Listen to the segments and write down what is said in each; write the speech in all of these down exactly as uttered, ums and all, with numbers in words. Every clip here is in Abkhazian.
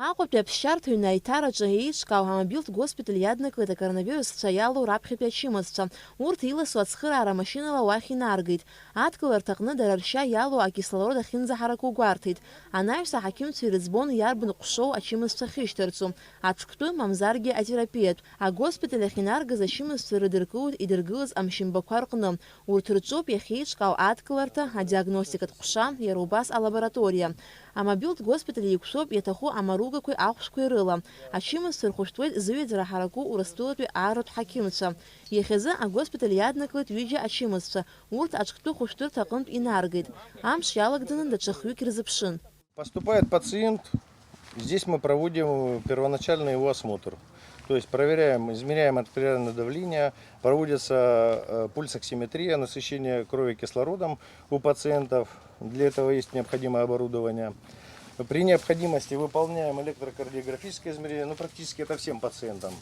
Аҟәатәи аԥсшьарҭа ҩны аиҭараҿы еиҿкаау амобилтә госпиталь иаднакылеит акоронавирусцәа иалоу раԥхьатәи ачымазцәа. Урҭ иласу ацхыраара машьынала уахь инаргеит. Адкыларҭаҟны дара ршьа иалоу акислород ахьынӡаҳараку гәарҭеит. Анаҩс аҳақьымцәа ирыӡбон иарбан ҟәшоу ачымазцәа ахьышьҭарҵо, аҽктәы, мамзаргьы атерапиатә. Агоспиталь ахь инаргаз ачымазцәа ирыдыркылоит идыргылаз амшьамбақәа рҟны. Урҭ рҿоуп иахьеиҿкаау адкыларҭа, адиагностикатә ҟәша, иара убас алабораториа. Амобилтә госпиталь еиқәшәоуп иаҭаху амаругақәеи ахәшәқәеи рыла. Ачымазцәа рхәышәтәуеит зыҩаӡара ҳараку Урыстәылатәи арратә ҳақьымцәа. Иахьазы агоспиталь иаднакылеит ҩыџьа ачымазцәа, урҭ аҽктәы хәышәтәырҭа аҟынтә инаргеит. Амш иалагӡаны даҽа хҩык ирзыԥшын. Поступает пациент, здесь мы проводим первоначальный его осмотр. То есть проверяем, измеряем артериальное давление, проводится э, пульсоксиметрия, насыщение крови кислородом у пациентов. Для этого есть необходимое оборудование. При необходимости выполняем электрокардиографическое измерение, ну, практически это всем пациентам,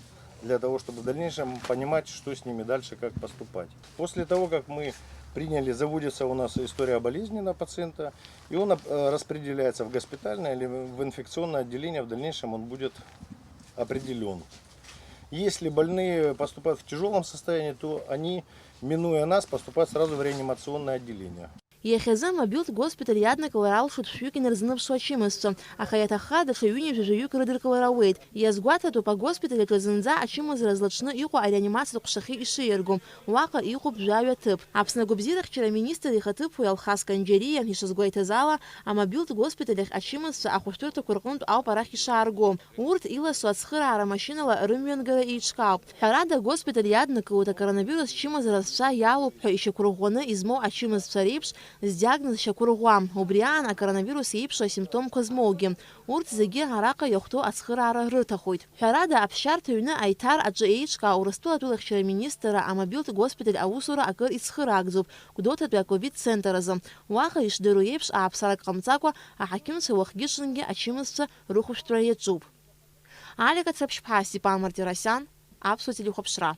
для того, чтобы в дальнейшем понимать, что с ними дальше, как поступать. После того, как мы приняли, заводится у нас история болезни на пациента, и он э, распределяется в госпитальное или в инфекционное отделение, в дальнейшем он будет определен. Если больные поступают в тяжелом состоянии, то они, минуя нас, поступают сразу в реанимационное отделение. Иахьазы амобилтә госпиталь иаднакылар алшоит шәҩык инарзынаԥшуа ачымазцәа, аха иаҭаххар даҽа ҩынҩажәа жәаҩык рыдыркылар ауеит. Иазгәаҭатәуп, агоспиталь аҿы зынӡа ачымазара злаҽны иҟоу ареанимациатә ҟәшахьы ишиарго. Уаҟа иҟоуп жәаҩа ҭыԥ. Аԥсны агәабзиарахьчара аминистр ихаҭыԥуаҩ Алхас Канџьариа ишазгәеиҭаз ала, амобилтә госпиталь ахь ачымазцәа ахәышәтәырҭақәа рҟынтә ауп арахь ишаарго. Урҭ иласу ацхыраара машьынала рымҩангара еиҿкаауп. Ҳәарада, агоспиталь иаднакылоит акоронавирус чымазара зцәа иалоуп ҳәа ишьақәырӷәӷәаны измоу ачымазцәа реиԥш, здиагноз шьақәырӷәӷәа, убри аан акоронавирус еиԥшу асимптомқәа змоугьы. Урҭ зегьы араҟа иахәҭоу ацхыраара рырҭахоит. Ҳәарада, аԥсшьарҭа ҩны Аиҭар аҿы еиҿкаау Урыстәыла атәылахьчара аминистрра амобилтә госпиталь аусура акыр ицхыраагӡоуп Гәдоуҭатәи аковид центр азы. Уаҟа, ишдыру еиԥш, ааԥсарак ҟамҵакәа, аҳақьымцәа уахгьы-ҽынгьы ачымазцәа рыхәышәтәра иаҿуп. Алика Цаԥшьԥҳа, Степан Мартиросиан, Аԥсуа телехәаԥшра.